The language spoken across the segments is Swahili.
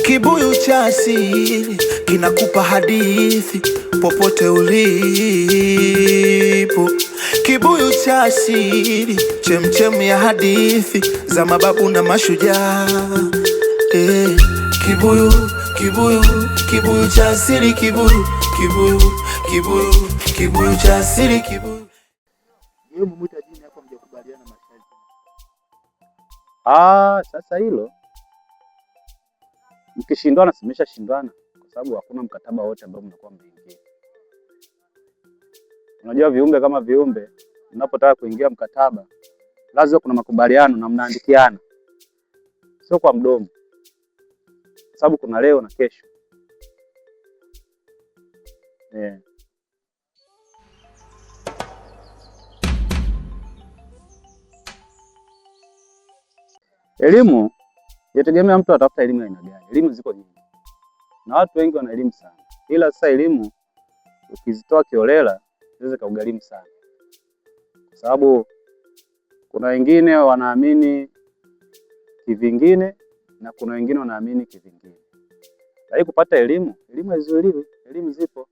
Kibuyu cha asili kinakupa hadithi popote ulipo. Kibuyu cha asili, chemchem ya hadithi za mababu na mashujaa. Eh, kibuyu, kibuyu, kibuyu cha asili, kibuyu, kibuyu, kibuyu, kibuyu cha asili, kibuyu. Yeye mumuita jini hapo mjakubaliana masharti. Ah, sasa hilo mkishindwana, simesha shindwana kwa sababu hakuna mkataba wote ambao mnakuwa mmeingia. Unajua viumbe kama viumbe, mnapotaka kuingia mkataba lazima kuna makubaliano na mnaandikiana, sio kwa mdomo, kwa sababu kuna leo na kesho yeah. Elimu yategemea mtu atafuta elimu ya aina gani. Elimu ziko nyingi na watu wengi wana elimu sana, ila sasa elimu ukizitoa kiolela zinaweza kugharimu sana, kwa sababu kuna wengine wanaamini kivingine na kuna wengine wanaamini kivingine. Lakini kupata elimu, elimu haizuiliwi, elimu zipo.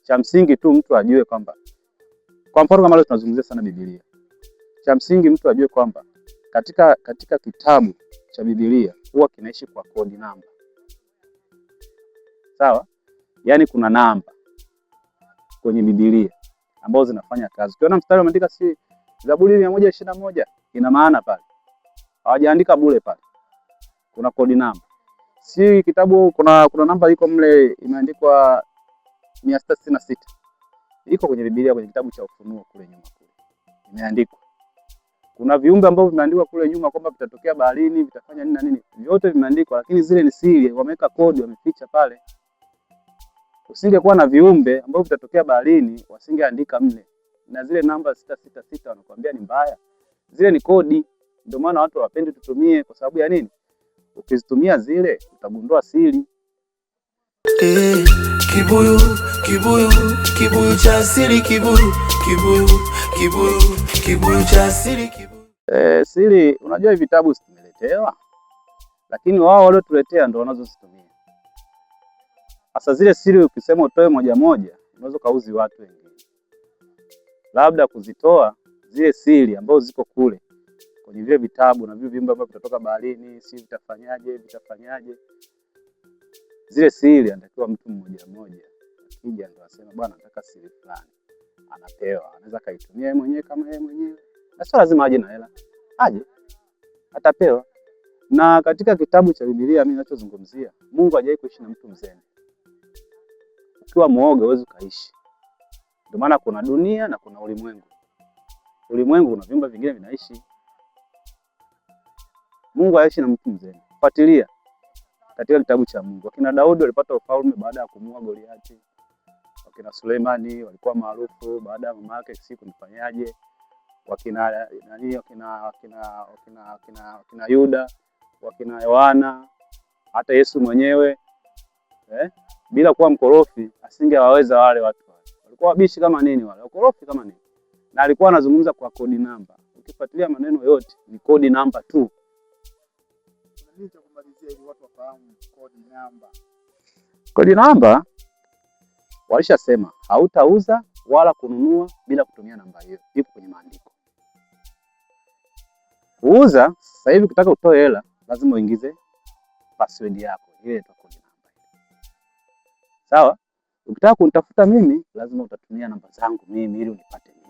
Cha msingi tu mtu ajue kwamba, kwa mfano kama leo tunazungumzia sana Biblia, cha msingi mtu ajue kwamba katika kitabu cha Biblia huwa kinaishi kwa kodi namba, sawa? Yaani kuna namba kwenye Biblia ambazo zinafanya kazi. Ukiona mstari umeandika si Zaburi 121 ina maana pale, hawajaandika bure pale, kuna kodi namba. Si kitabu kuna namba iko mle imeandikwa 666 iko kwenye Biblia, kwenye kitabu cha Ufunuo kule nyuma kule imeandikwa. Kuna viumbe ambavyo vimeandikwa kule nyuma kwamba vitatokea baharini, vitafanya nini na nini, vyote vimeandikwa, lakini zile ni siri, wameweka kodi, wameficha pale. Usingekuwa na viumbe ambavyo vitatokea baharini, wasingeandika mle, na zile namba 666 wanakuambia ni mbaya, zile ni kodi. Ndio maana watu hawapendi tutumie. Kwa sababu ya nini? Ukizitumia zile utagundua siri. Eh, kibuyu, kibuyu, kibuyu cha asili, kibuyu, kibuyu, kibuyu, kibuyu cha asili, kibuyu. Siri, unajua hivi vitabu tumeletewa, lakini wao waliotuletea ndio wanazozitumia. Sasa zile siri ukisema utoe moja moja, unaweza kauzi watu wengine. Labda kuzitoa zile siri ambazo ziko kule kwenye vile vitabu na vile viumbe ambavyo vitatoka baharini, si vitafanyaje, vitafanyaje. Zile siri anatakiwa mtu mmoja mmoja akija ndo asema bwana, nataka siri fulani, anapewa. Anaweza kaitumia yeye mwenyewe kama yeye mwenyewe, na sio lazima aje na hela, aje atapewa. Na katika kitabu cha Biblia mimi ninachozungumzia, Mungu hajawahi kuishi na mtu mzembe. Ukiwa muoga huwezi ukaishi. Ndio maana kuna dunia na kuna ulimwengu. Ulimwengu una viumbe vingine vinaishi. Mungu haishi na mtu mzembe. Fuatilia katika kitabu cha Mungu. Wakina Daudi walipata ufalme baada ya kumua Goliati. Wakina Suleimani walikuwa maarufu baada ya mama yake si kumfanyaje. Wakina nani, wakina Yuda, wakina Yohana, hata Yesu mwenyewe bila kuwa mkorofi asingewaweza wale watu wale. Walikuwa wabishi kama nini wale, wakorofi kama nini. Na alikuwa anazungumza kwa kodi namba. Ukifuatilia maneno yote ni kodi namba tu. Kuna nini cha kumalizia ili watu wafahamu kodi namba? Kodi namba walishasema hautauza wala kununua bila kutumia namba hiyo, ipo kwenye maandiko. Kuuza sasa hivi ukitaka utoe hela lazima uingize password yako, ile inaitwa kodi namba. Sawa? Ukitaka kunitafuta mimi lazima utatumia namba zangu mimi ili unipate mimi.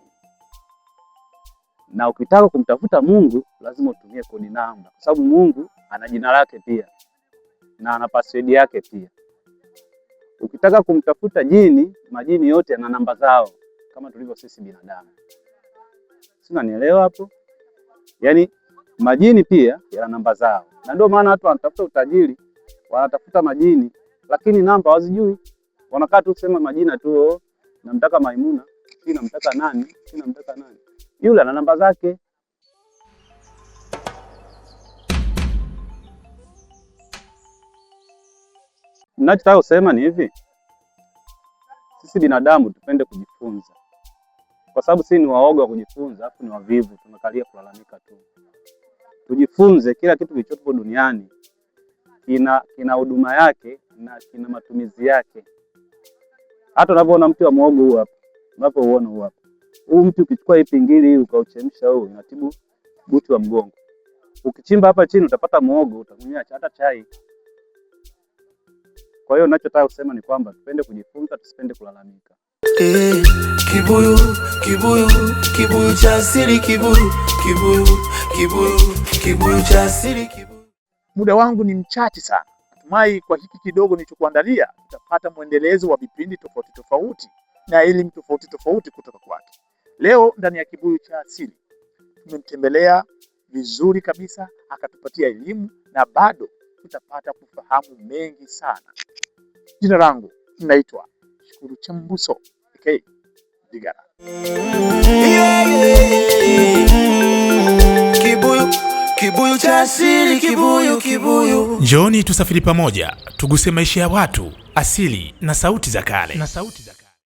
Na ukitaka kumtafuta Mungu lazima utumie kodi namba, kwa sababu Mungu ana jina lake pia na ana password yake pia. Ukitaka kumtafuta jini, majini yote yana namba zao kama tulivyo sisi binadamu. Si unanielewa hapo? Yaani majini pia yana namba zao, na ndio maana watu wanatafuta utajiri, wanatafuta majini, lakini namba hawazijui. Wanakaa tu kusema majina tu, oh, namtaka Maimuna, si namtaka nani, si namtaka nani. Yule ana namba zake. Ninachotaka kusema ni hivi, sisi binadamu tupende kujifunza, kwa sababu sisi ni waoga wa kujifunza, afu ni wavivu, tunakalia kulalamika tu. Tujifunze kila kitu kilichopo duniani Kina huduma yake na kina matumizi yake. Hata unavyoona mti wa muhogo huu hapa, unapouona huu hapa, huu mti ukichukua hii pingili hii ukauchemsha huu inatibu uti wa mgongo. Ukichimba hapa chini utapata muhogo, utakunywa hata chai. Kwa hiyo ninachotaka kusema ni kwamba tupende kujifunza, tusipende kulalamika. Eh, kibuyu, kibuyu, kibuyu cha asili, kibuyu, kibuyu, kibuyu, kibuyu cha asili, kibuyu. Muda wangu ni mchache sana. Natumai kwa hiki kidogo nilichokuandalia utapata mwendelezo wa vipindi tofauti tofauti na elimu tofauti tofauti kutoka kwake. Leo ndani ya Kibuyu cha Asili tumemtembelea vizuri kabisa, akatupatia elimu na bado tutapata kufahamu mengi sana. Jina langu naitwa Shukuru Chambuso aka Digara. Yeah, yeah. Kibuyu, kibuyu cha asili, kibuyu, kibuyu. Njooni tusafiri pamoja, tuguse maisha ya watu, asili na sauti za kale.